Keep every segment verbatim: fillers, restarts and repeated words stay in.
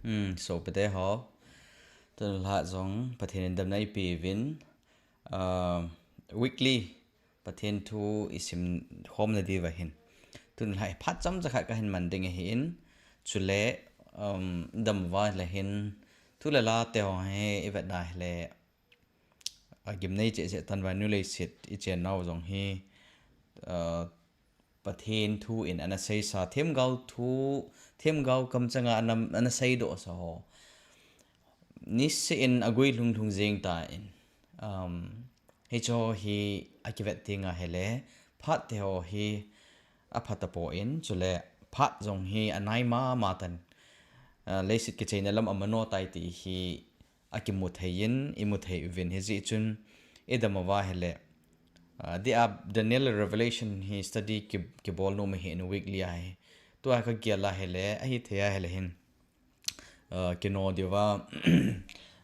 Hmm, sopite ho. Tun la jong Pathen in damna ipeuvin, ah, weekly Pathen thu isim khom na diuva hin. Tun la hi phat chomcha khat kahin man ding ahin. Chule, um, dam uva le hin thu le la te ho hi ivet na hile, agimnei cheh cheh tan uva nu leiset ichen nau jong hi, ah, Pathen thu in ana seisa, themgao thu, themgao kamchanga ana, ana seidoh sa ho. Niseh in agui lhung lhung jing tan. Um, hiche ho hi akivet ding ahile, phat te ho hi apha tapon, chule phat jong hi anai mama tan. Uh, leiset kicheina lam amano tai ti hi akimu thei in, imu thei uvin hijeh chun idam uva hile, ah, dia Daniel Revelation hi study ki, kibol nom ahin weekly a hi. Tua kagel a hile, ahithei a hile hin, ah, kino diuva,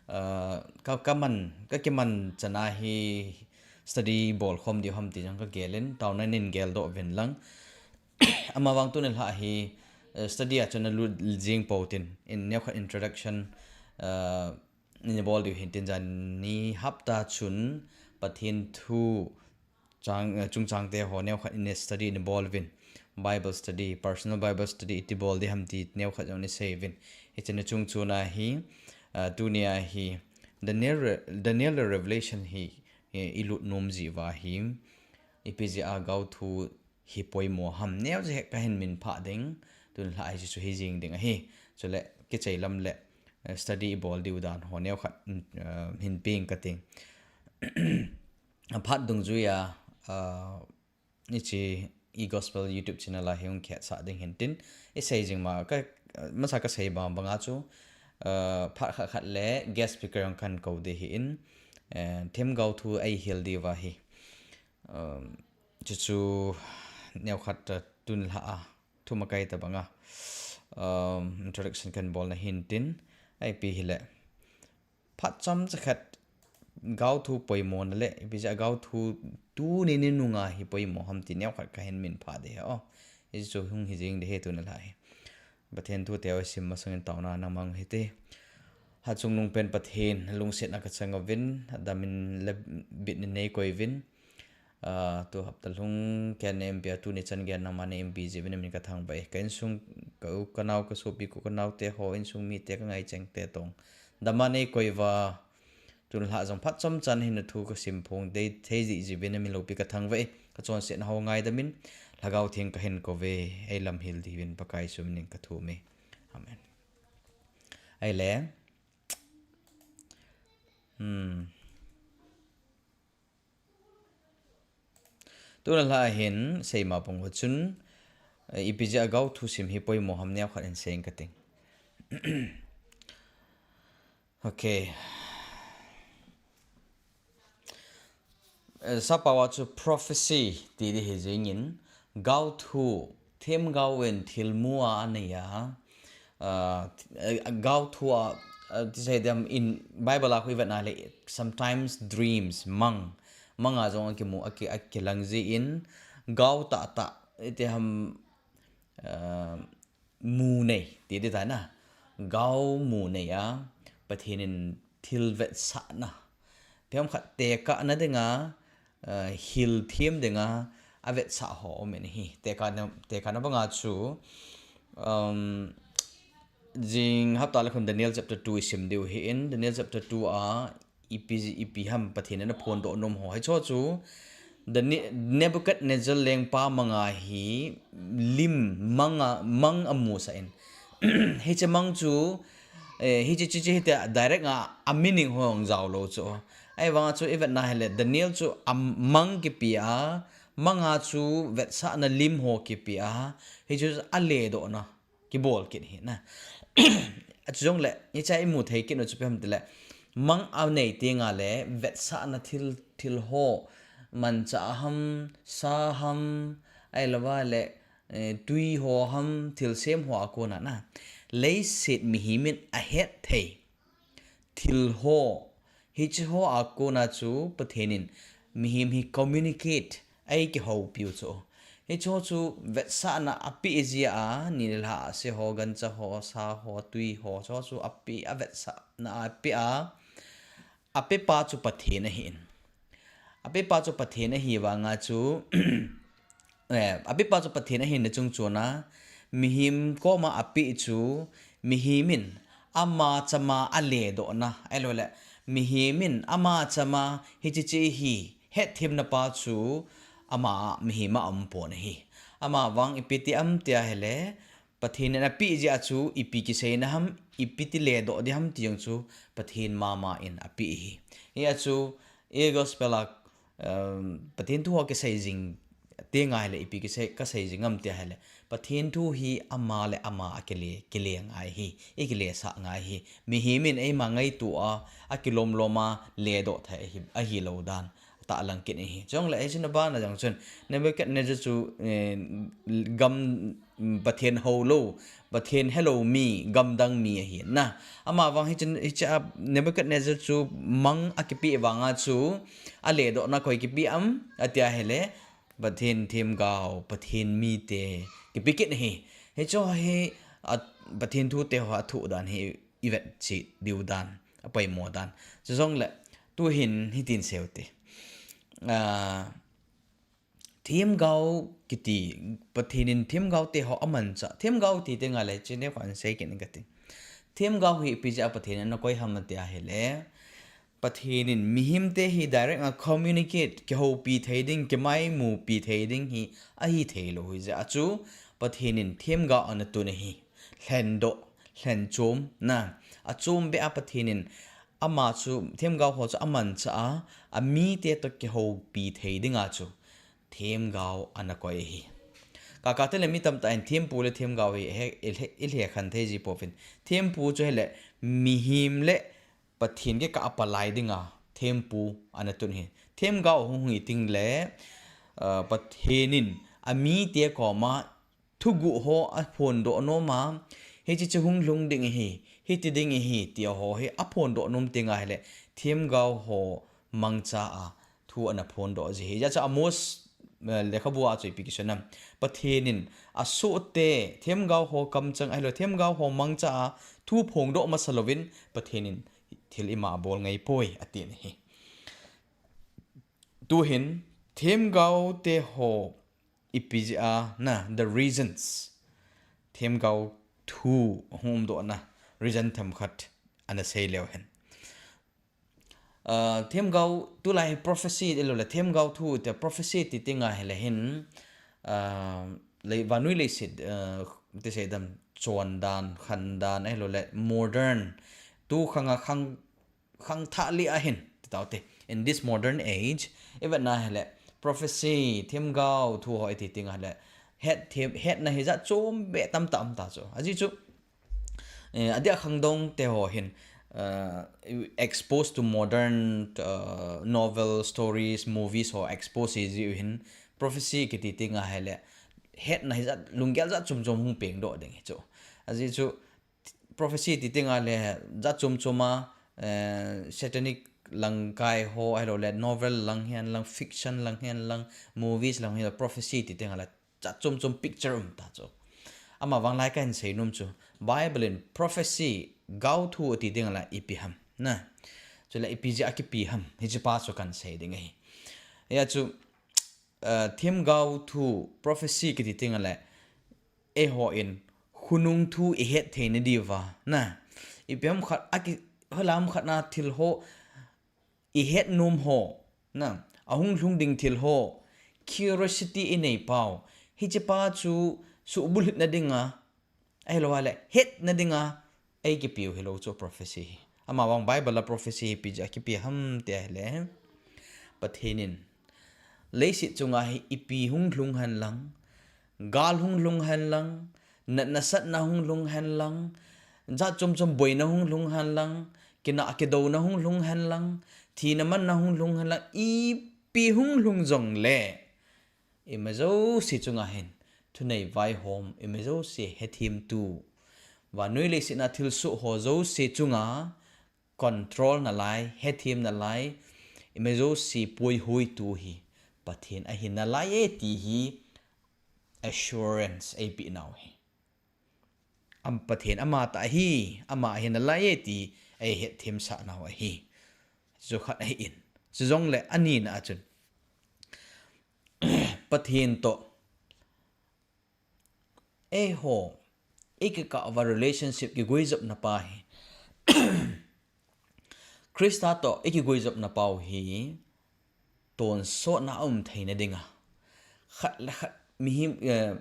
ah, ka, kaman, kakiman chana hi study bol khom diu ham ti jong kagel in, taona nin geldoh uvin lang. Amavang tuni la hi, eh, study a chun alut jing pou tin, in neokhat introduction, ah, ina bol diu hin tin, jani hapta chun Pathen thu chang, eh, chungchang te ho neokhat ina study ina bol uvin. Bible study, personal Bible study iti bol ding ham ti neokhat jong ina sei uvin. Hiche na chung chuna hi, ah, tunia hi Daniel Re-, Daniel Revelation hi, eh, ilut nom jiuva hi, ipi jeh a gao thu hi poimo ham neo jeh kahin min phah ding, tun la hiche chu hi jing ding ahi. Chule kichai lam le, eh, study ibol diu dan ho neokhat, mm, eh, hin ping kating. Aphat dungjuia, ah, hiche iGospel YouTube channel a hi hung khetsah ding hin tin, isei jing ma ka, masa kasei bang banga chu, ah, phat khat khat le guest speaker jong kahin kou ding ahin, eh, themgao thu eihil diuva hi. Um, chuchu neokhat, uh, tun la a, thumakai tabanga, um, introduction kahin bolna hin tin, ipi hile, phat chomcha khat gao thu poimo na le, ipi jeh a gao thu tuni ni nunga hi poimo ham ti neokhat kahin min phah ding ahi. Hichu hung hi jing ding ahi tuni la hi. Pathen thu teu isim masangin taona nangma hite. Hatchungnung pen Pathen, lungsetna kachang uvin, adamin le bitnin neikoi uvin. Ah, tu hapta lhung ken M P a tuni chan gei nangma nei M P jeh uvin namin kathangvah e. Ka insung, ka u, kanao, kasopi, ka u, kanao te ho, insung mite, kangai cheng te tong dama neikoi uva, tun la jong phat chomchan hin nathu kasim phong dei thei jeh uvin namin loupi kathangvah e. Kachonsetna ho ngaidamin, Lhagao Theng kahin kouve, eilamhil diuvin Pakai Jesu minin kathum e. Amen. Ahile. Hmm. Tuna la hin seima pung ho chun, eh, ipi jeh a gao thu sim hi poimo ham neokhat hin sei inge kating. Okay. Eh, sappao a chu prophecy ti ding hi jingin, gao thu, themgao in thilmu a anei a, ah, eh, gao thu a, ah, ti sei dem in Bible a khu ivet na le, sometimes dreams, mang, mang a jong akimu, aki, akilang jin, gao tahtah, iti ham, ah, mu nei, ti ding tai na. Gao mu nei a, Pathen in thil vetsahna. Themkhat tekahna dinga, eh, hilthem dinga, avetsah ho um in ahi. Tekahna, tekahna banga chu, um, jing hapta le khun Daniel chapter two isim diu ahin, Daniel chapter two a, ipi, ipi ham Pathen in aphondoh nom ho. Hicho chu, Dani-, Nebuchadnezzar lengpa manga hi lim manga, mang amusah in. Hiche mang chu, eh, hiche, hiche, hiche, hitia direct a, a meaning ho jong jao lou chu. Ahivanga chu ivet na hile, Daniel chu a mang kipe a, manga chu vetsahna lim ho kipe a, hichu aledohna kibol kit ahi na. Achu jongle, hiche a imu thei kit u chu ipi ham tile, mang anei tenga le, vetsahna thil, thil ho, manchah ham, sa ham, ahilouva le, eh, twi ho ham, thilsem ho a kona na. Leiset mihem in ahet thei thil ho, hiche ho a kona chu Pathen in mihem hi communicate, eikihoupiu chu. Hicho chu vetsahna apeh jia, ni le lha ase ho, gancha ho, sa ho, tui ho, cho chu apeh, avetsahna apeh a, apepa chu Pathen ahin. Apepa chu Pathen ahi vanga chu, eh, apepa chu Pathen ahin na chung chuna, mihem koma apeh chu, mihem in ama chama aledohna, ahilou le, mihem in ama chama hiche che hi, hetthemna pa chu ama mihem a umpon ahi. Ama vang ipi ti am tia hile, Pathen in apeh jia chu ipi kiseina ham, ipi ti ledoh di ham ti jong chu Pathen mama in apeh hi. Hia chu, e gospel a, um, Pathen thu ho kisei jing te ngai le ipi kisei, kasei jing am tia hile. Pathen thu hi ama le ama a kile, kile ngai hi, ikilesah ngai hi. Mihem in eima ngaito a, akilom lom a, ledoh thei ahi, ahilou dan. Tahlang kit ahi. Chule, hiche na bana jong chun, Nebuchadnezzar chu, eh, gam, Pathen houlou, Pathen helou mi, gamdang mi ahi. Na, ama vang hiche, hiche a Nebuchadnezzar chu mang akipeh vanga chu, aledohna koi kipeh am, atia hile, Pathen themgao, Pathen mite, kipeh kit ahi. Hicho hi, a, Pathen thu te ho athu dan hi, ivet cheh diu dan, apoimo dan. Chujongle, tuhin hitin seute. Ah, themgao kiti, Pathen in themgao te ho amanchah. Themgao ti te ngai le, chine khan sei kit ning kati. Themgao hi ipi jeh a Pathen in anakoi ham tia hile. Pathen in mihem te hi direct a communicate, kihoupi thei ding, kimaimupi thei ding hi, ahi theilou hi jeh a chu, Pathen in themgao anatun ahi. Lhendoh, lhenchom, na. Achom beh a Pathen in ama chu, themgao ho chu amanchah a, amite toh kihoupi thei dinga chu, themgao anakoi ahi. Kaka te le mi tamtah in thempu le themgao hi, he, ilhe, ilhe khen thei ji pouvin. Thempu chu hile, mihem le Pathen kikah a palai dinga, thempu anatun ahi. Themgao hung hi ting le, uh, Pathen in amite koma thuguh ho aphondoh nom a, hiche chu hung lhung ding ahi, hiti ding ahi, tia ho hi aphondoh nom tenga hile, themgao ho mangcha a thu anaphondoh ji ahi. Hijeh chu Amos, eh, lekhabu a chu ipi kisun am. Pathen in asohte, themgao ho kamchang ahilou, themgao ho mangcha a thu phongdoh masa louvin, Pathen in thil ima abol ngai poi, ati ahi. Tuhin, themgao te ho ipi jeh a, na, the reasons. Themgao thu hung umdohna, reason themkhat, anasei leu hen. Ah, themgao tulai prophecy, ahilou le, themgao thu te prophecy ti tenga hile hin, ah, lei, vannoi leiset, ah, ti sei dam, chondan, khandan, ahilou le, modern, tu khanga khang, khangthah lih ahin, ti taute. In this modern age, ivet na hile, prophecy, themgao thu ho iti tenga hile, het them, hetna hi jat chom beh tamtah um ta chu. Ajeh chu, eh, adia khangdong te ho hin, uh, exposed to modern, uh, novel, stories, movies ho expose hi jiu hin, prophecy kiti tenga hile, hetna hi jat, lunggel jat chom chom hung pengdoh ding hi chu. Ajeh chu, prophecy ti tenga le jat chom chom a, eh, satanic lang kai ho, ahilou le novel lang hen lang, fiction lang hen lang, movies lang hen lang, prophecy ti tenga le jat chom chom picture um ta chu. Ama vang lai kahin sei nom chu, Bible in prophecy, gao thu ati tenga le ipi ham, na. Chule ipi jeh a kipe ham, hiche pa chu kahin sei ding ahi. Hia chu, uh, themgao thu, prophecy kiti tenga le, eiho in, khonung thu ihet theina diuva, na. Ipi ham khat, aki, hoilam khat na thil ho, ihet nom ho, na. Ahung lhung ding thil ho, curiosity inei pau. Hiche pa chu, subulhit na dinga, ahilou le, hetna dinga, eikipiu hilou chu prophecy hi. Ama vang Bible a prophecy hi ipi jeh a kipe ham tia hile. Pathen in. Leiset chunga hi ipi hung lhung hen lang. Gal hung lhung hen lang. Natna satna hung lhung hen lang. Jat chom chom boina hung lhung hen lang. Kinah kidouna hung lhung hen lang. Thina manna hung lhung hen lang. Ipi hung lhung jongle. Ima jouse chunga hin, thunei vaihom, ima jouse hethem tu. Vannoi leiset a thilsoh ho jouse chunga, control nalai, hethem nalai, ima jouse puihoi tu hi, Pathen ahi nalai e ti hi, assurance eipeh nau hi. Am Pathen amatah ahi, ama ahi nalai e ti eihet themsah nau ahi. Chu khat ahin. Chujongle anina a chun Pathen toh eiho, ikikah uva relationship kiguijopna pa hi. Christa toh ikiguijopna pau hi tonsotna aum theina dinga. Khat le khat mihem, eh,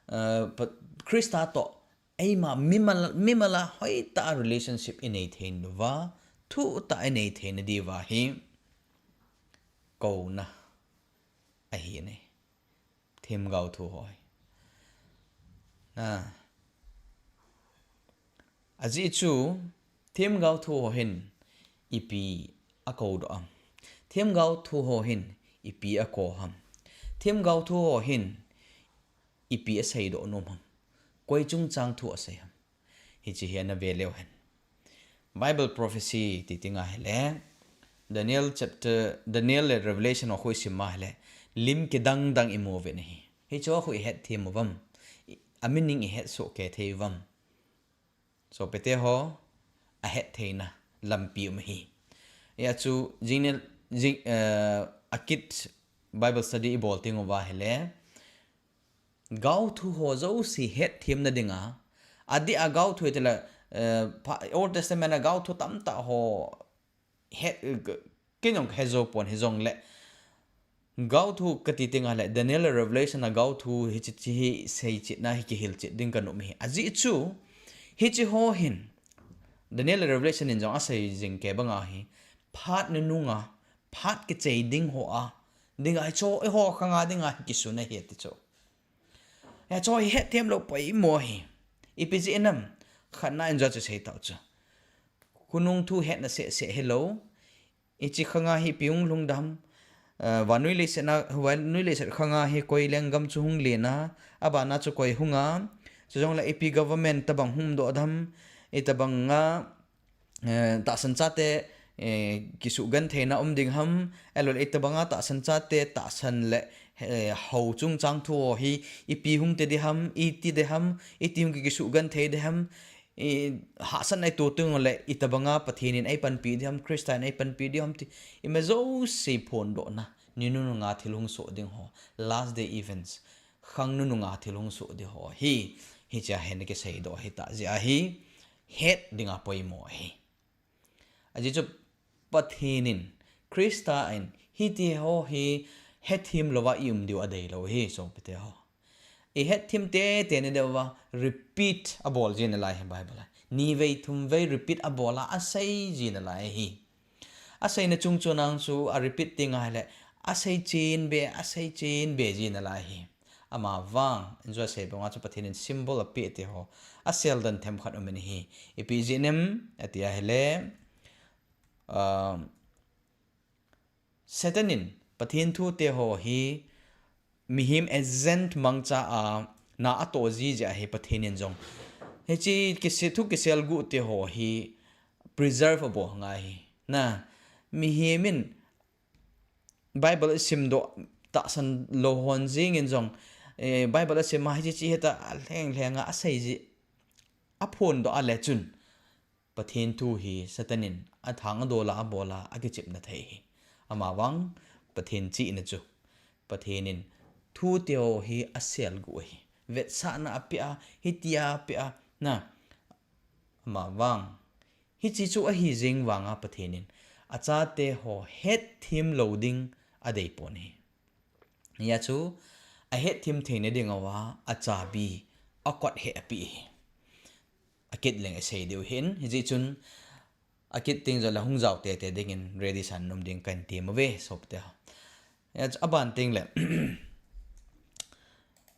eh, pa-, Christa toh eima mimal, mimala hoitah a relationship inei theina uva, thutah inei theina diuva hi kouna ahi ne. Themgao thu ho hi. Na. Ajeh chu, themgao thu ho hin ipi akou doh am. Themgao thu ho hin ipi akou ham. Themgao thu ho hin ipi asei doh nom ham. Koi chungchang thu asei ham. Hiche hi ana ve leu hen. Bible prophecy ti tinga hile, Daniel chapter, Daniel le Revelation ho khu isim a hile, lim kidang dang imu uvin ahi. Hiche ho khu ihet them uvam. I, a meaning ihet soh kei thei uvam. Sopite ho, ahet theina lampi um ahi. Hia chu, jing nile, jing, eh, akit Bible study ibol teng uva hile, gaothu ho jouse hetthemna dinga, adeh a gaothu itile, eh, pha-, Old Testament a gaothu tamtah ho het, eh, kei jong kahe jou pon hijongle, gaothu kati tenga le, Daniel le Revelation a gaothu hiche, hiche hi seichetna hi kihilchet ding kanom ahi. Ajeh chu, hiche ho hin, Daniel le Revelation in jong asei jing kei banga hi, phat nununga, phat kichei ding ho a, dinga hiche ho, eiho khanga dinga hi kisun ahi ati chu. Hiche ho hi hetthemlou poimo ahi. Ipi jeh inem, khatna in jong chu sei tau chu. Khonung thu hetna sehseh hilou. Hiche khanga hi ipi hung lhung dem. Eh, vannoi leiset na, vannoi leiset khanga hi koi lenggam chu hung len a, abana chu koi hunga. Chujongle ipi government tobang hung doh dem. Itobanga, eh, tahsan chate, eh, kisugentheina um ding ham. Ahilouleh itobanga tahsan chate, tahsan le, eh, hou chungchang thu ho hi ipi hung ti ding ham, iti ding ham, iti hung ki, kisugenthei ding ham. I, hahsatna ito teng uleh, itobanga Pathen in eipanpi ding ham, Christa in eipanpi ding ham ti, ima jouse phondohna, ni nununga thil hung soh ding ho, last day events, khang nununga thil hung soh ding ho hi, hichea hin kiseidoh ahitah jeh ahi, het dinga poimo ahi. Ajeh chu Pathen in, Christa in, hiti ho hi hethem louva i um diu adeilou ahi, sopite ho. I hethem teitei na diuva, repeat abol ji nalai ahi Bible a. Ni vei thum vei repeat abol a, asei ji nalai ahi. Aseina chung chunga chu a repeat tenga hile, asei chen be, asei chen be ji nalai ahi. Amavang, injo asei banga chu Pathen in symbol apeh te ho, aseldoh themkhat um in ahi. Ipi jeh inem, ati ahile, um, Satan in Pathen thute ho hi mihem agent mangcha a na atoh ji jeh ahi Pathen in jong. Hiche kise-, thu kiselguh te ho hi preserve abol ngai ahi. Na, mihem in Bible isimdoh tahsan lou hon jeng in jong, eh, Bible asim a hiche hiche hita alheng lheng a asei ji aphondoh a le chun. Pathen thu hi Satan in athang adol a abol a akichepna thei ahi. Amavang Pathen chihna chu. Pathen in thute ho hi aselguh ahi. Vetsahna apeh a, hitia apeh a, na. Amavang. Hiche chu ahi jeng vanga Pathen in achate ho hethem lou ding adeipon ahi. Hia chu ahethem theina dinga achabi akot he apeh ahi. Akit leng isei diu hin, hijeh chun akit teng jongle hung jao teitei dingin ready san nom ding kahin tem uve, sopite ho. Hia chu aban tengle,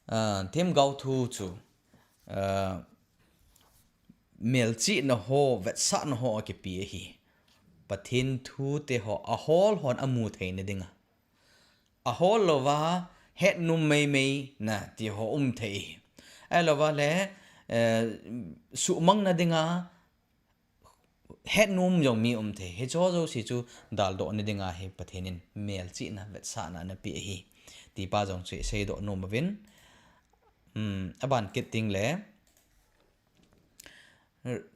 ah, themgao thu chu, ah, melchihna ho, vetsahna ho akipe ahi. Pathen thute ho, ahol hon amu theina dinga. Ahol louva, hetnom meimei na ti ho um thei ahi. Ahilouva le, eh, suhmang na dinga, hetnom jong mi um thei. Hiche ho jouse chu daldoh na dinga hi Pathen in melchihna, vetsahna anapeh ahi. Tipa jong chu iseidoh nom uvin. um, aban kit ding le,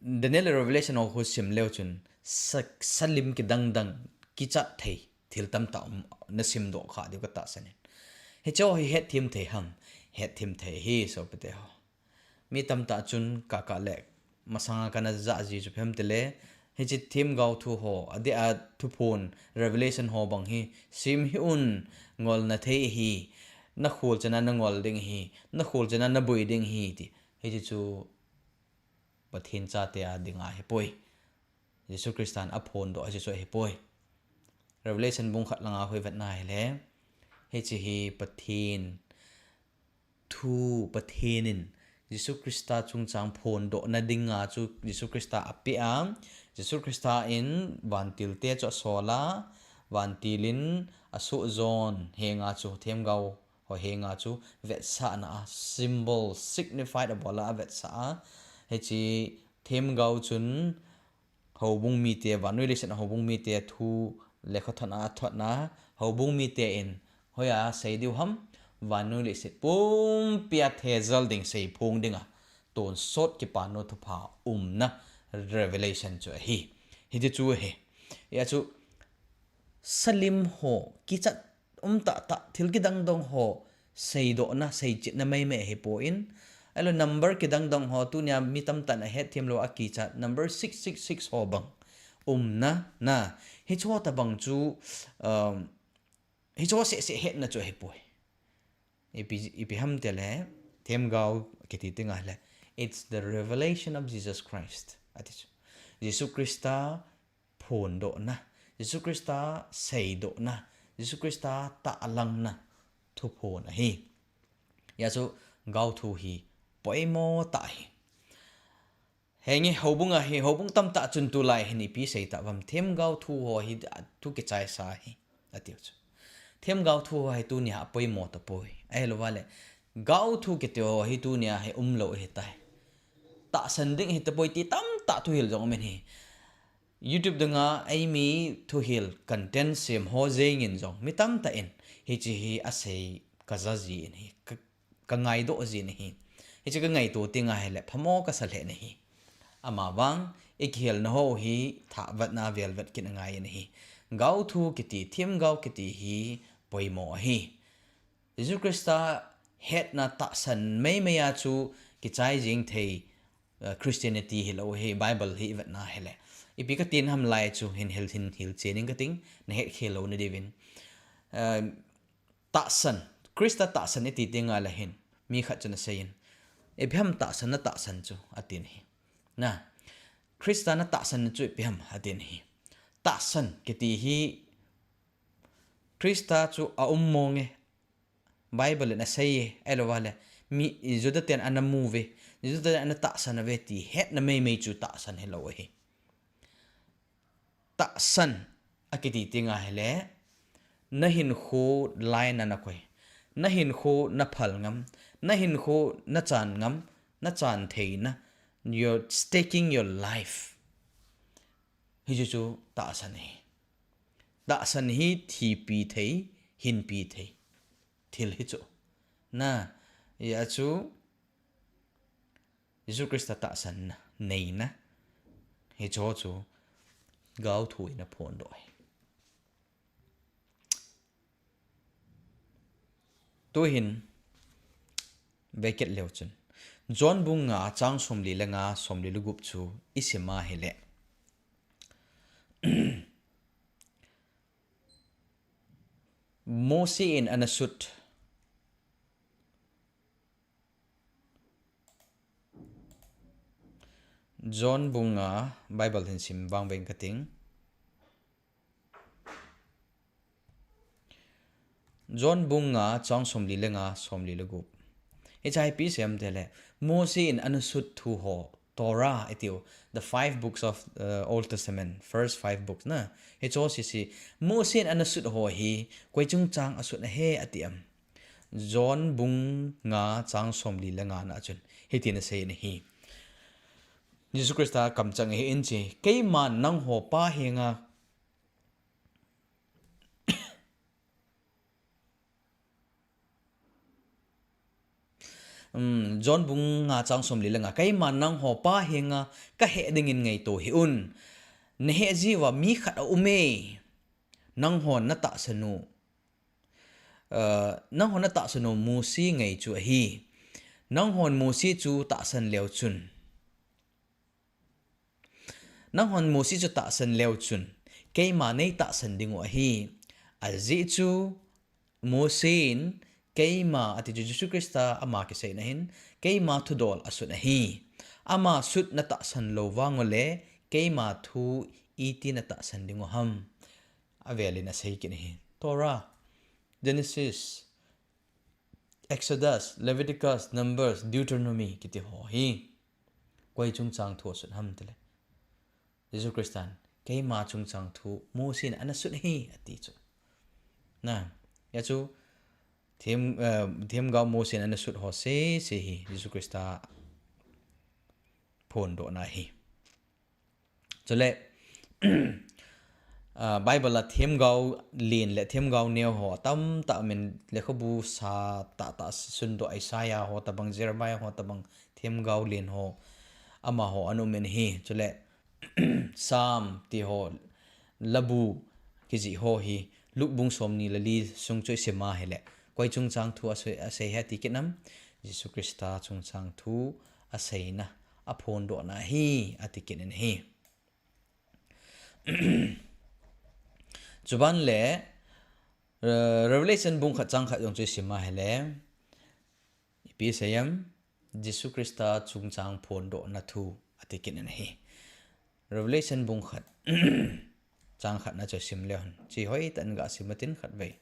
Daniel le Revelation ho khu sim leu chun sa, salim kidang dang kichat thei thil tamtah um, na sim doh kha diu ka tahsan in. Hiche hi hetthem thei ham, hetthem thei hi sopite ho. Mi tamtah chun ka ka le masanga kana ja ji chu phem te le, hiche themgao thu ho, adeh a thuphon Revelation ho bang hi sim hih un, ngol na thei hi, na khol chana na ngol ding hi, na khol chana na boi ding hi ti. Hiche chu Pathen chate a dinga ahipoi. Jesu Christan aphondoh hiche chu ahipoi. Revelation bung khat langa khu i vetna hile, hiche hi Pathen thu, Pathen in Jesu Christa chungchang phondohna dinga chu Jesu Christa apeh a, Jesu Christa in vantil te chu asol a, vantil in asoh jon henga chu themgao ho henga chu vetsahna a symbol, signified abol a, avetsah a. Hiche themgao chun houbung mite, vannoi leiset a houbung mite thu lekha thotna, athotna, houbung mite in hoiya sei diu ham, vannoi leiset pumpi a thejal ding, seiphong dinga tonsot Kipana Thupha umna Revelation chu ahi. Hiche chu ahi. Hia chu salim ho, kichat um tah tah, thil kidang dang ho seidohna, seichetna maimai ahipoi. Ahilou number kidang dang ho, tunia mi tamtah in ahetthem lou a kichat number six six six ho bang umna, na, hiche ho tabang chu, um, hiche ho seh seh hetna chu ahipoi. Ipi, ipi ham tile, themgao kiti tenga le, it's the revelation of Jesus Christ, ati chu. Jesu Christa phondohna, Jesu Christa seidohna, Jesu Christa tahlangna thuphon ahi. Hia chu gao thu hi poimo tah ahi. Henge houbung ahi, houbung tamtah chun tulai hin ipi sei tauvam, themgao thu ho hi thu kichaisa ahi, atiu chu. Themgao thu ho hi tunia apoimo tapoi. Ahilouva le, gao thu kiti ho hi tunia hi umlou ahitai. Tahsan ding ahitapoi ti tamtah thuhil jong umin ahi. YouTube dunga eimi thuhil content sem ho jengin jong mi tamtah in hiche hi asei kaja jin ahi, ka, kangaidoh jin ahi. Hiche kangaito tenga hile phamo kasa lheh in ahi. Amavang, ikihilna ho hi thahvetna velvet kit angaiyin ahi. Gao thu kiti, themgao kiti hi poimo ahi. Jesu Christa hetna tahsan maimai a chu kichai jing thei, uh, Christianity hilou ahi, Bible hi ivetna hile. Ipi katin ham lai chu hin hil, hin hilchen inge kating, nahetkhel lou nadiuvin. Uh, tahsan, Christa tahsan iti tenga le hin, mi khat chun aseiyin, ipi ham tahsan, natahsan chu, atin ahi. Na, Christa natahsan chu ipi ham, atin ahi. Tahsan kiti hi Christa chu aum monge, Bible in aseiye, ahilouva le, mi, Juda ten anamu uve, Juda ten anatahsan uve ti hetna maimai chu tahsan hilou ahi. Tahsan akiti tenga hile, nahinkho line a nakoi, nahinkho naphal ngam, nahinkho nachan ngam, nachan theina, you're staking your life. Hichu chu tahsan ahi. Tahsan hi thipi thei, hinpi thei thil hichu. Na, hia chu Jesu Christa tahsanna neina, hiche ho chu gao thu in aphondoh ahi. Tuhin vekit leu chun, John bung nga chang somli le nga, somli le gup chu isim a hile, Mosi in anasut, John bung nga, Bible hin sim vangvang kating. John bung nga chang somli le nga, somli le gup. Hiche hi ipi asei em tile, Mosi in anasut thu ho, Torah itiu, the five books of, uh, Old Testament, first five books na. Hiche ho sese, Mosi in anasut ho hi koi chungchang asut ahi ati em? John bung nga chang somli le nga na chun hitin aseiyin ahi. Jesu Christa kamchang ahin, hiche, keiman nangho Pa henga, Um, John bung nga chang somli le nga, "Keima nangho Pa henga kaheh dingin ngaito hih un. Naheh jiuva mi khat aume. Nanghon natahsan u, uh, nanghon natahsan u Mose ngai chu ahi. Nanghon Mose chu tahsan leu chun, nanghon Mose chu tahsan leu chun, keima neitahsan dingu ahi. Ajeh chu Mose in keima," ati chu Jesu Christa ama kiseina hin, "keima thudol asut ahi. Ama sut natahsan lou vang uleh, keima thu iti natahsan dingu ham?" Avelin asei kit ahi. Torah, Genesis, Exodus, Leviticus, Numbers, Deuteronomy kiti ho hi koi chungchang thu asut ham tile, Jesu Christan, "Keima chungchang thu Mose in anasut ahi," ati chu. Na, hia chu them, uh, themgao Mose in anasut ho sese hi Jesu Christa phondohna ahi. Chule, uh, Bible a themgao len le themgao neo ho tamtah umin, lekhabu sa tahtah sundoh Isaiah ho tabang, Jeremiah ho tabang, themgao len ho, amaho ana umin ahi. Chule, Psalm ti ho, labu kijih ho hi, Luke bung somni le li sung chu isim a hile, koi chungchang thu asei, asei ham ti kit nam, Jesu Christa chungchang thu aseina, aphondohna ahi, ati kit in ahi. Chuban le, uh, Revelation bung khat chang khat jong chu isim a hile, ipi asei em, Jesu Christa chungchang phondohna thu ati kit in ahi. Revelation bung khat chang khatna chu sim leu hen. Chi hoitah in ga sim utin khatvei.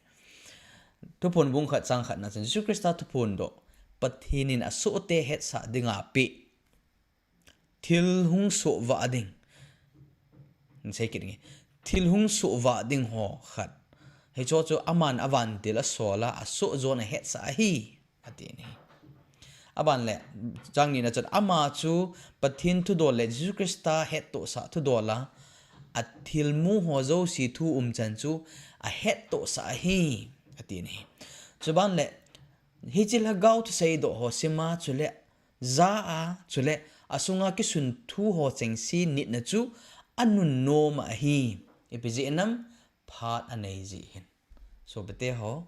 Thuphon bung khat chang khatna chun, Jesu Christa thuphondoh, Pathen in asohte hetsah dinga apeh thil hung sohvah ding. Sei kit nge. Thil hung sohvah ding ho khat. Hicho chu aman avantil asol a, asoh jon ahetsah ahi, ati ahi. Aban le, chang nina chun, ama chu Pathen thudol le Jesu Christa hettohsah thudol a, athilmu ho jouse thu umchan chu ahettohsah ahi, ati ahi. Chuban le, hiche lhagao thuseidoh ho sim a, chule ja a, chule asunga kisun thu ho chengse nitna chu anunnom ahi. Ipi jeh inem? Phat anei jeh hin. Sopite ho,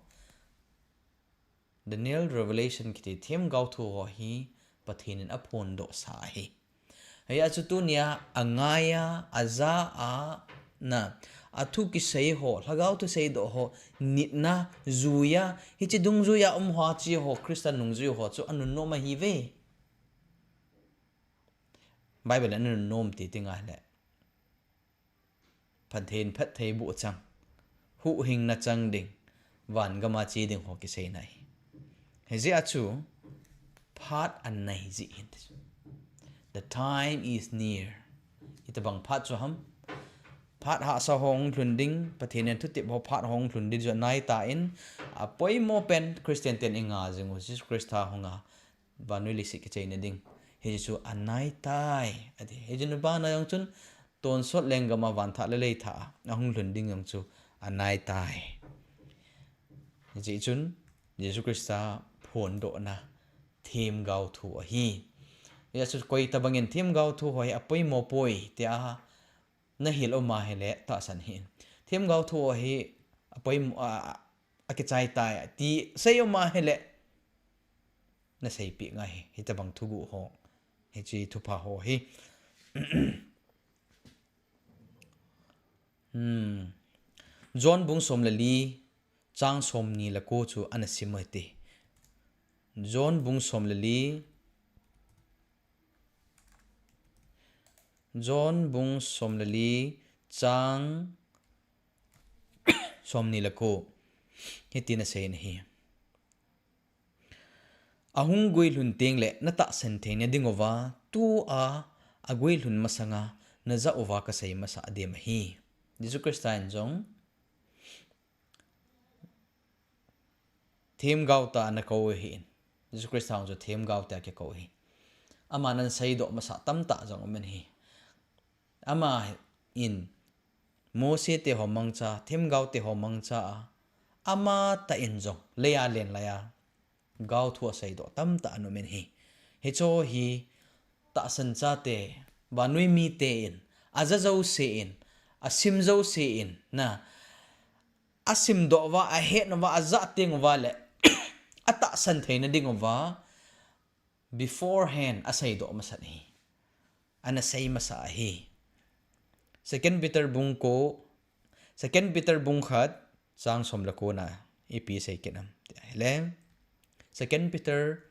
Daniel, Revelation kiti themgao thu ho hi Pathen in aphondohsa ahi. Hijeh a chu tunia angai a, aja a, na, athu kisei ho, lhagao thuseidoh ho, nitna, jui a, hiche dungjui a um ho, hiche ho, Christa nungjui ho chu anunnom ahiuve. Bible in anunnom ti ti ngai le, Pathen phattheiboh chang, huhhingna chang ding, van gam a che ding ho kiseina ahi. Hijeh a chu phat anei jeh hin. The time is near. Itobang phat chu ham? Phat hahsa ho hung lhun ding, Pathen in thutep ho phat ho hung lhun ding chu anaitan, apoimo pen Christian ten inga jing u, Jesu Christa hung a, vannoi leiset kicheina ding. Hiche chu anaitai, ati. Hiche nu bana jong chun, tonsot lenggam a vanthah le leithah a ahung lhun ding jong chu anaitai. Hijeh chun, Jesu Christa phondohna themgao thu ahi. Hijeh chun koi tobang in themgao thu ho hi apoimo poi, tia nahil um a hile tahsan hih in. Themgao thu ho hi apoimo, a, a, akichai tai, ti sei um a hile, naseipeh ngai hi, hitobang thuguh ho, hiche thupha ho hi. Hmm. John bung som le li, chang somni le ko chu ana sim u hite. John bung som le li, John bung som le li, chang somni le ko. Hitin asei in ahi. Ahung guilhun teng le natahsan theina ding uva, tua aguilhun masanga najah uva kasei masah dem ahi. Jesu Christa in jong themgao tia ana kou ahin. Jesu Christa jong chu themgao tia kikou ahi. Aman ana seidoh masah tamtah jong um in ahi. Ama in Mose te ho mangcha, themgao te ho mangcha a, amatah in jong, lei a len lai a, gaothu aseidoh tamtah ana um in ahi. Hiche hi tahsan chate, vannoi mite in, aja jouse in, asim jouse in, na, asimdoh uva, ahet uva, aja teng uva le, atahsan theina ding uva, beforehand, aseidoh masat ahi. Ana sei masa ahi. Second Peter bung ko, Second Peter bung khat, chang som le ko na, ipi sei kit em tia ahile. Second Peter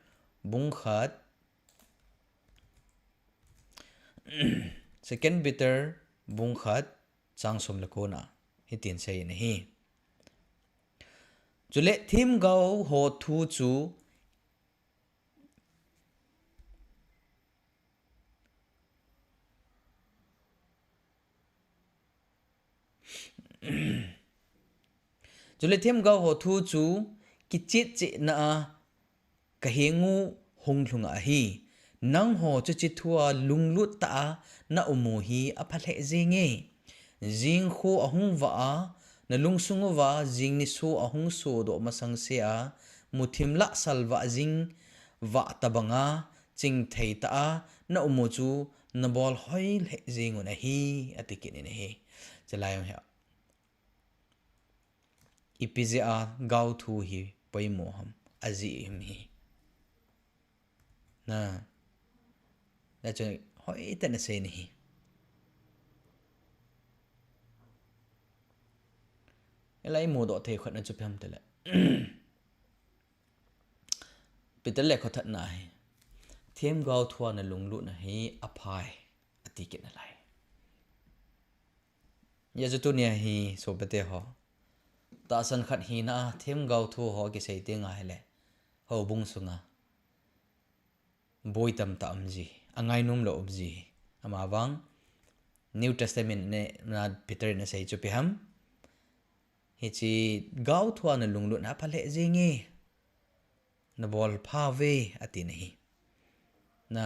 bung khat, Second Peter bung khat, chang som le ko na, hitin asei in ahi. Chule themgao ho thu chu Chule themgao ho thu chu kichetchehna a kahengu hung lhunga ahi. Nangho chuche thua lunglut tah a na umu hi apha lheh jenge. Jing kho ahung vah a, na lungsung uva jing niso ahung sodoh masang sea, muthim lah salvah jing vah tabanga, chingthei tah a na umu chu nabol hoi lheh jeng un ahi, ati kit in ahi. Chalai jong hi. Ipi jeh a gaothu hi poimo ham, ajeh ham hi. Na. Nachun hoitah in asei in ahi. Hilai imudoh thei khat na chu ipi ham tile. Peter lekhathot na hi. Themgao thua na lunglutna hi aphai, ati kit nalai. Hijeh chun tunia hi sopite ho. Tahsan khat hina a themgao thu ho kisei teng ahile, houbung sunga boi tamtah um ji, angainom lou um ji. Amavang New Testament na Peter in asei chu ipi ham. Hiche gao thua na lunglutna apha lheh jenge. Nabol pha uve, ati in ahi. Na.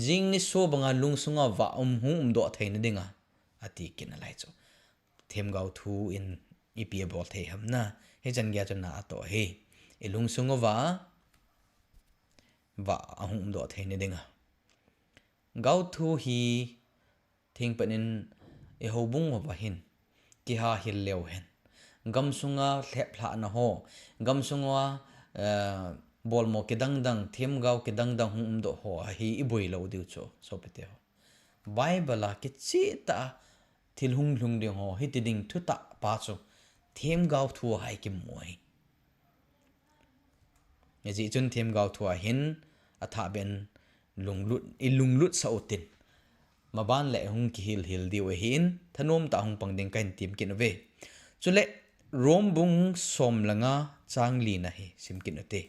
Jing niso banga lungsunga vah um hung umdoh theina dinga, ati kit nalai chu. Themgao thu in ipi abol thei ham na. Hichan geiya chu na atoh ahi. I lungsung uva vah ahung umdoh theina dinga. Gaothu hi thengpet in i houbung uva hin kihahil leu hen, gamsunga lheplhahna ho, gamsunga, eh, bolmo kidang dang, themgao kidang dang hung umdoh ho ahi, i boi lou diu chu, sopite ho. Bible a kicheh tah a thil hung lhung ding ho, hiti ding thutah pa chu themgao thu a hi kimu ahi. Hijeh chun themgao thu a hin athah beh in lunglut, i lunglut sah utin. Maban le hung kihil hil diu ahin, thanom tah a hung pang ding kahin tem kit uve. Chule Rom bung som le nga chang li na hi sim kit ute.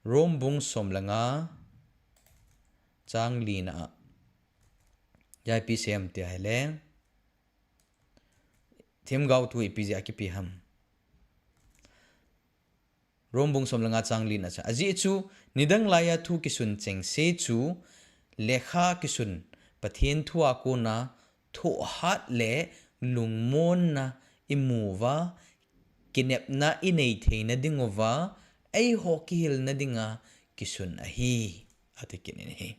Rom bung som le nga chang li na a. Ipi asei em tia ahile. Themgao thu ipi jeh a kipe ham. Rom bung som le nga chang li na chu. Ajeh chu, nidang laiya thu kisun chengse chu, lekha kisun Pathen thu a kona thohhat le lungmonna imu uva, kinepna inei theina ding uva, eiho kihilna dinga kisun ahi, ati kit in ahi.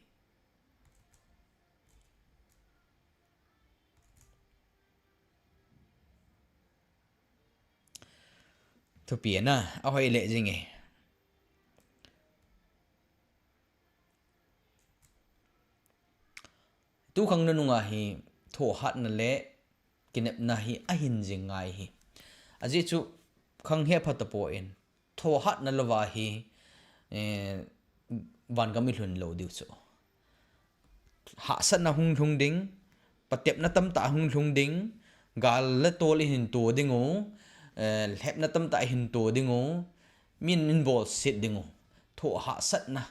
Thupi ana, ahoi lheh jing e. Tukhang nunung a hi thohhatna le kinepna hi ahin jing ngai ahi. Ajeh chu khang he pha tapon, thohhatna louva hi, eh, vangam i lhun lou diu chu. Hahsatna hung lhung ding, patepna tamtah hung lhung ding, gal le tol i hin to ding u, eh, lhepna tamtah i hin to ding u, min in bolset ding u, thohhahsatna,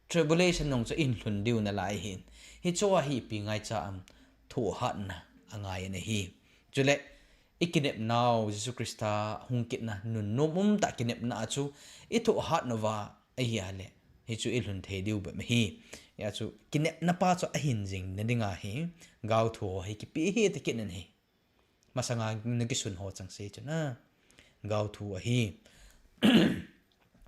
tribulation jong chu i hin lhun diu nalai ahin. Hichu a hi ipi ngaicha am, thohhatna angai ana hi. Chule, i kinepnau, Jesu Christa hung kitna, nunnom umtah kinepna a chu, i thohhat nauva, ahi a le, hichu i lhun thei diu bep ahi. Hia chu, kinepna pa chu ahin jing na dinga hi, gaothu ho hi kipe hi ti kit in ahi. Masanga na kisun ho chengse chu na. gaothu ahi.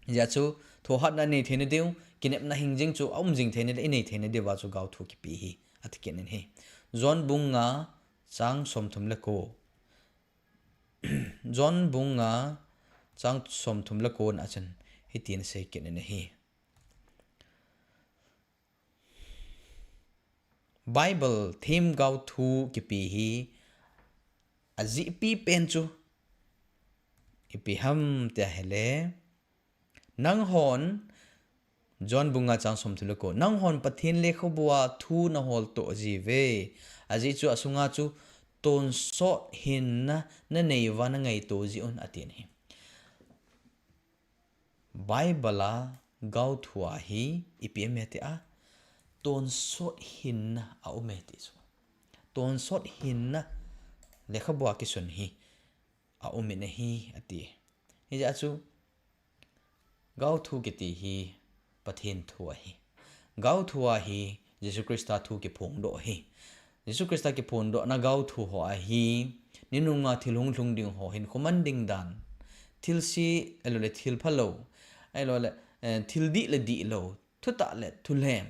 Hijeh chun, thohhatna nei theina diu, kinepna hingjing chu aum jing theina le inei theina diuva chu gaothu kipe hi, ati kit in ahi. John bung nga chang somthum le ko. John bung nga chang somthum le ko na chun hitin asei kit in ahi. Bible themgao thu kipe hi ajehpi pen chu ipi ham tia ahile, nanghon, John bung nga chang somthum le ko, nanghon Pathen lekhabua thu nahol toh jiuve, ajeh chu asunga chu tonsot hinna nanei uva nangaito jeh un, atin ahi. Bible a gaothu a hi ipi aume tia, tonsot hinna aume ti chu. Tonsot hinna lekhabua kisun hi aumin ahi, ati. Hijeh chun, gaothu kiti hi Pathen thu ahi. Gaothu a hi Jesu Christa thu kiphongdoh ahi. Jesu Christa kiphongdohna gaothu ho a hi, ninunga thil hunglhung ding ho, hinkho man ding dan, thilse, ahilouleh thil phalou, ahilouleh, eh, thil dih le dihlou, thutah le thulhem,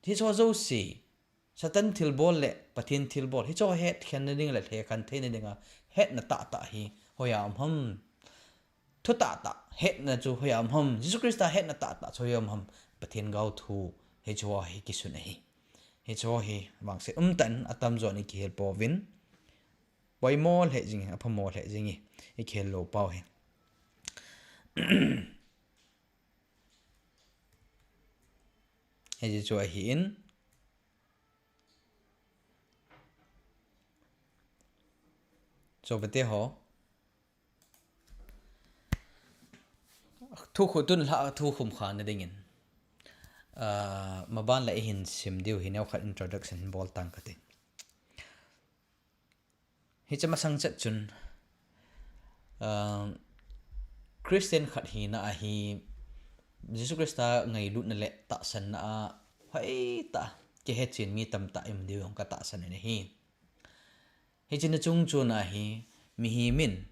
hicheho jouse, Satan thilbol le Pathen thilbol, hicheho hetkhen nading le lhekhen theina dinga hetna tahtah hi hoiya um ham? Thutahtah hetna chu hoiya um ham? Jesu Christa hetna tahtah chu hoiya um ham? Pathen gaothu hicheho hi kisun ahi. Hicheho hi vangset umtah in atamjon ikihel pouvin, poimo lheh jing, aphamo lheh jing, ikihel lou pau hi. Hiche chu ahin, sopite ho, thu khu tun lha thu khum khana dingin, ah, maban le ihin sim diu hi neokhat introduction hin bol tang kate. Hiche masang chet chun, ah, Christian khat hina a hi Jesu Christa ngailutna le tahsanna a hoitah kihechen mi tamtah ium diu jong katahsan in ahi. Hiche na chung chon a hi mihem in,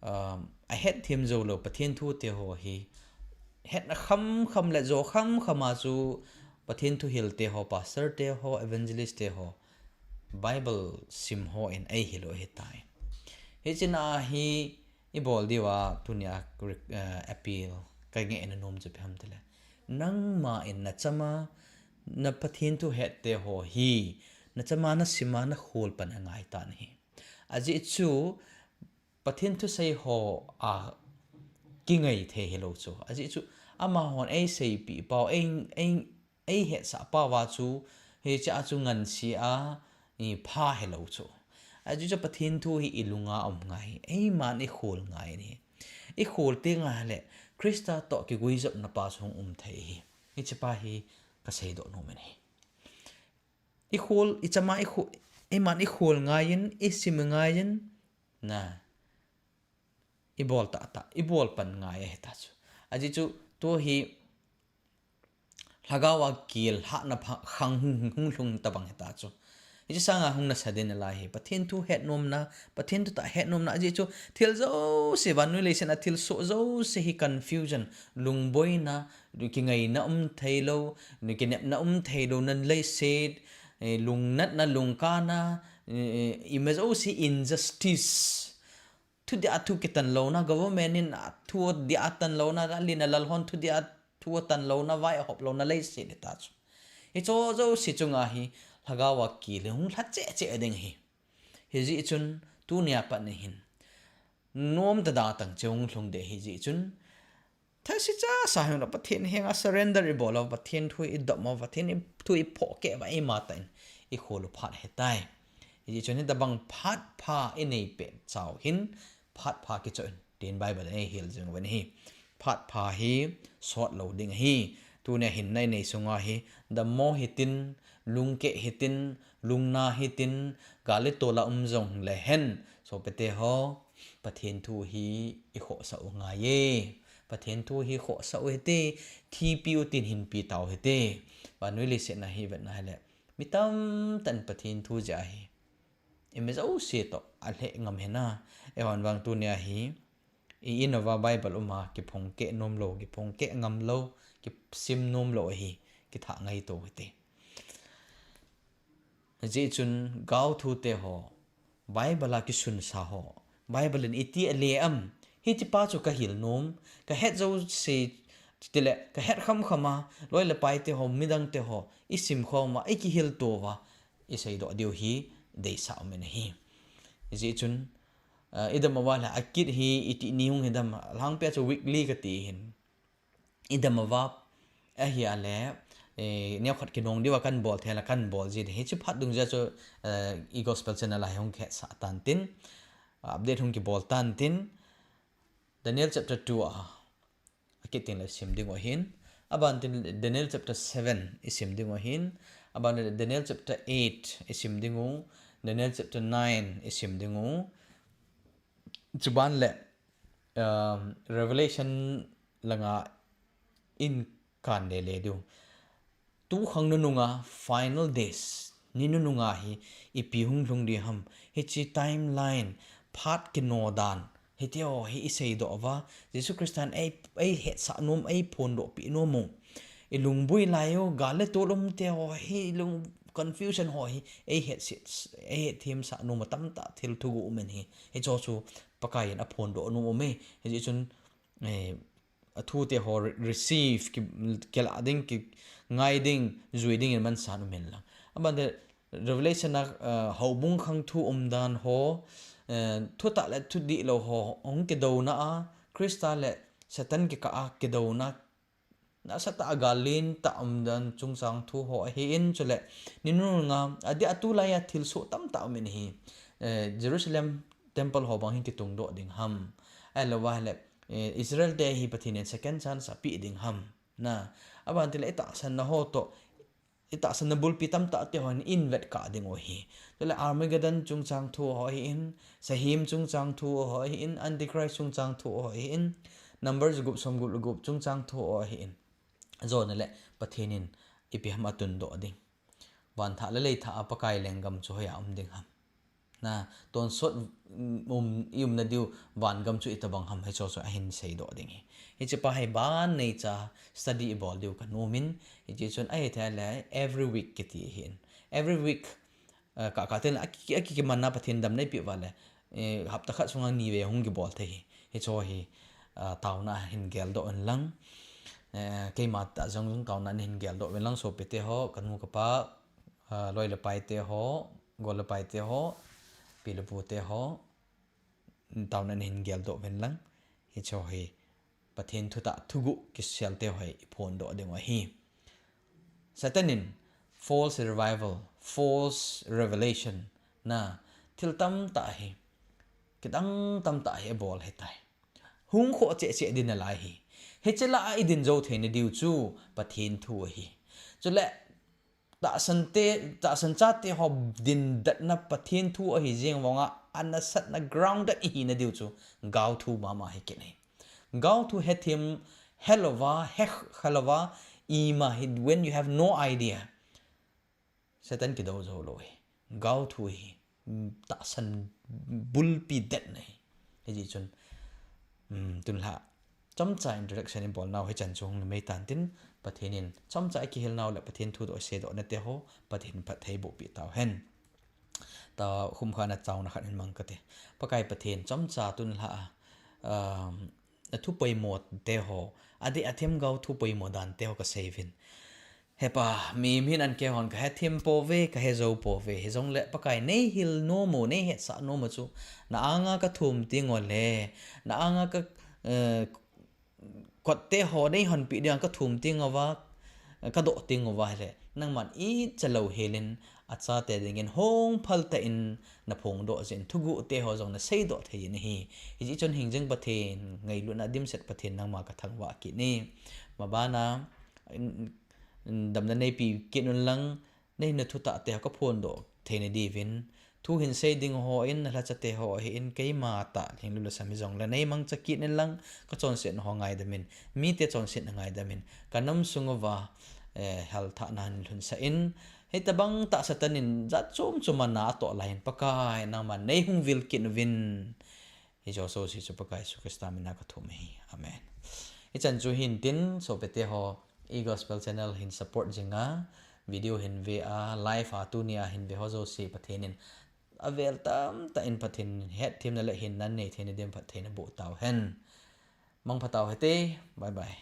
ah, ahetthem joulou Pathen thute ho hi hetna khamkham le jo khamkham a chu Pathen thuhil te ho, pastor te ho, evangelist te ho, Bible sim hon eihil u ahitai. Hiche na a hi ibol diuva tunia, eh, appeal kangehna nom chu ipi ham itile, nangma in nachama na Pathen thu het te ho hi nachama nasima nakhol pan angai tan ahi. Ajeh chu Pathen thusei ho a kingai thei hilou chu. Ajeh chu amahon eiseipeh pau, ei, ei, eihetsah pau a chu, hiche a chu ngansi a, ipha hilou chu. Ajeh chu Pathen thu hi ilunga um ngai, eiman ikhol ngai ahi. Ikhol teng ahile Christa toh kiguijopna pa chu hung um thei ahi. Hiche pa hi kaseidoh nom in ahi. Ikhol, ichama ikhol, eiman ikhol ngaiyin, isim ngaiyin, na, ibol tahtah, ibol pan ngai ahita chu. Ajeh chu, tua hi lhagao a kil hahna pha-, khang hung, hung, hung lhung tabang hita chu. Hiche sanga hung nasa ding nalai hi Pathen thu hetnomna, Pathen thutah hetnomna, ajeh chu thil jouse, vannoi leiset a thilsoh jouse hi confusion, lungboina, kingaina um theilou, kinepna um theilou na leiset, eh, lungnatna, lungkana, eh, ima jouse injustice, thudia thu kitan louna, government in athu dia atan louna, alin alal hon thudia thu atan louna, vai ahop louna leiset hita chu. Hicheho jouse chunga hi lhagao a kil hi hung lha cheh cheh ding ahi. Hijeh chun tunia pat hin nomtah a tang chu hung lhung ding ahijeh chun, thase chasa hung la Pathen henga surrender ibol uva, Pathen thu idop uva, Pathen thu iphoh keh uva, eimatah in ikhol u phat ahitai. Hijeh chun hitabang phat pha inei pet chau hin phat pha kichoh in tin Bible in eihil jing uvin ahi. Phat pha hi sot lou ding ahi. Tunia hinna inei sunga hi dammo hitin, lungkeh hitin, lungna hitin, gal le tol a um jongle hen, sopite ho, Pathen thu hi ikhohsah u ngai e. Pathen thu hi khohsah u hite, thipi utin hinpi tau hite. Vannoi leiset a hi vetna hile, mi tamtah in Pathen thu jeh a hi ima jouse toh alheh ngam hina. Eihon vang tunia hi I in uva Bible um a, kiphong keh nom lou, kiphong keh ngam lou, kisim nom lou ahi, kithah ngai to hite. Hijeh chun gaothu te ho, Bible a kisunsa ho, Bible in iti ale am, hiche pa chu ka hil nom, ka het jouse, tile ka het kham kham a, loi le pai te ho, midang te ho, i sim khom a, i kihil to uva, i seidoh diu hi, deisah um in ahi. Hijeh chun, ah, i dam uva le, a kit hi, i ti ni hung hi dam, lhangpi a chu weekly ka ti hin. I dam uva, ahi a le, eh, neokhat kinong diu a kan bol thei la kan bol ji ding. Hiche phat dungjuia chu, eh, i gospel channel a hi hung kihetsah tan tin, update hung kibol tan tin, Daniel chapter two a, a kit teng le sim ding u ahin. Aban tin Daniel chapter seven i sim ding u ahin. Aban tin Daniel chapter eight i sim ding u. Daniel chapter nine i sim ding u. Chuban le, um, Revelation langa in kan le le diu. Tu khang nununga final days, ni nununga hi ipi hung lhung ding ham, hiche timeline, phat kino dan, hiti ho hi i seidoh uva, Jesu Christan ei, ei hetsah nom, ei phondoh pi nom u. I lungbui lai u, gal le tol um te ho hi, lung confusion ho hi, ei het si, ei het thim sah nom u tamtah thil thuguh um in hi. Hicho chu Pakai in a phondoh nom u me. Hijeh chun, eh, a thu te ho re-, receive, ki, kila ding, kingai ding, jui ding in mansan um in lang. Aban te Revelation a, eh, houbung khang thu um dan ho, eh, thutah le thudih lou ho, hung kidouna a, Christa le Satan kikah a kidouna, nasatah a gal lentah um dan chungchang thu ho ahin chule, ni nununga, adeh a tulai a thilsoh tamtah um in hi, eh, Jerusalem temple ho bang hin kitungdoh ding ham. Ahilou va le, eh, Israel te hi Pathen in second chance apeh ding ham. Na, aban tile i tahsanna ho toh, i tahsanna bulpi tamtah te ho hin i vetkah ding u ahi. Chule Armageddon chungchang thu ho ahin, Sahem chungchang thu ho ahin, Antichrist chungchang thu ho ahin, Numbers gup som gup le gup chungchang thu ho ahin. Jona le Pathen in ipi ham atundoh ding. Van thah le lei thah a Pakai lenggam chu hoiya um ding ham. Na, tonsot, um, i umna diu vangam chu itobang ham, hicho chu ahin seidoh ding ahi. Hiche pa hi ban neicha study i bol diu ka nom in, hiche chun ahithei le every week kiti ahin. Every week, eh, ka, ka tin a ki, a ki, kimanna Pathen damna eipeh uva le, eh, hapta khat sunga ni vei hung kibol thei ahi. Hicho hi, ah, taona hin geldoh un lang. Eh, keima tah jong jong taona nahin geldoh uvin lang sopite ho, ka nu ka pa, ah, loi le pai te ho, gol le pai te ho, pi le pu te ho, taona nahin geldoh uvin lang. Hicho hi Pathen thutah thuguh kisel te ho hi i phondoh ding u ahi. Satan in false revival, false revelation, na, thil tamtah hi, kidang tamtah hi abol ahitai. Hung khoh cheh cheh ding nalai ahi. Hiche lah a i ding jou theina diu chu Pathen thu ahi. Chule, tahsan te, tahsan chate ho ding detna Pathen thu ahi jeng vanga, anasatna grounded i hina diu chu gaothu mama hi kit ahi. Gaothu hethem, helouva, he khalouva, ima hi, when you have no idea, Satan kidou jou lou ahi. Gaothu hi, tahsan bulpi detna ahi. Hijeh chun, um, tunlha, chomcha introduction i bolnau hichan chu hung numei tan tin, Pathen in chomcha i kihilnau le Pathen thudoh seidohna te ho, Pathen phatthei bohpeh tauhen. Tua khumkhana chauna khat hin mang kate. Pakai Pathen chomcha tunlha a, um, na thu poimo te ho, adeh a themgao thu poimo dan te ho ka sei uvin. He Pa, mihem hin an kei hon ka hethem pouve, ka hejou pouve. Hijongle Pakai nei hil nom u, nei hetsah nom u chu, na anga ka thum teng ule, na anga ka, eh, kot te ho nei honpeh dinga ka thum teng uva, ka doh teng uva hile, nangman icha louhelin, achate dingin hung phaltah in na phongdoh jeh in thuguh te ho jong na seidoh thei in ahi. Hijeh chun hingjing Pathen, ngailutna dimset Pathen nangma ka thangvah kit e. Mabana, damna neipeh kit un lang, nei na thutah te ho ka phondoh theina diuvin, thu hin sei ding ho in, na lhacha te ho ahin, keima tah lhinglut lhasam hijongle nei mangcha kit in lang, ka chonsetna ho ngaidam in, mite chonsetna ngaidam in, ka nam sung uva, eh, helthahna hin lhunsah in, hitobang tah Satan in jat chom chom a na atoh lai in, Pakai nangman nei hung vil kit uvin, Hiche jouse chu Pakai Jesu Christa mina kathum ahi. Amen. Hichan chu hintin, sopite ho, e-gospel channel hin support jinga, video hin ve a, live a tunia hin ve ho jouse Pathen in avel tamtah in Pathen in hetthemna le hinna nei theina din Pathen in aboh tauhen. Mangpha tauhite. Bye bye.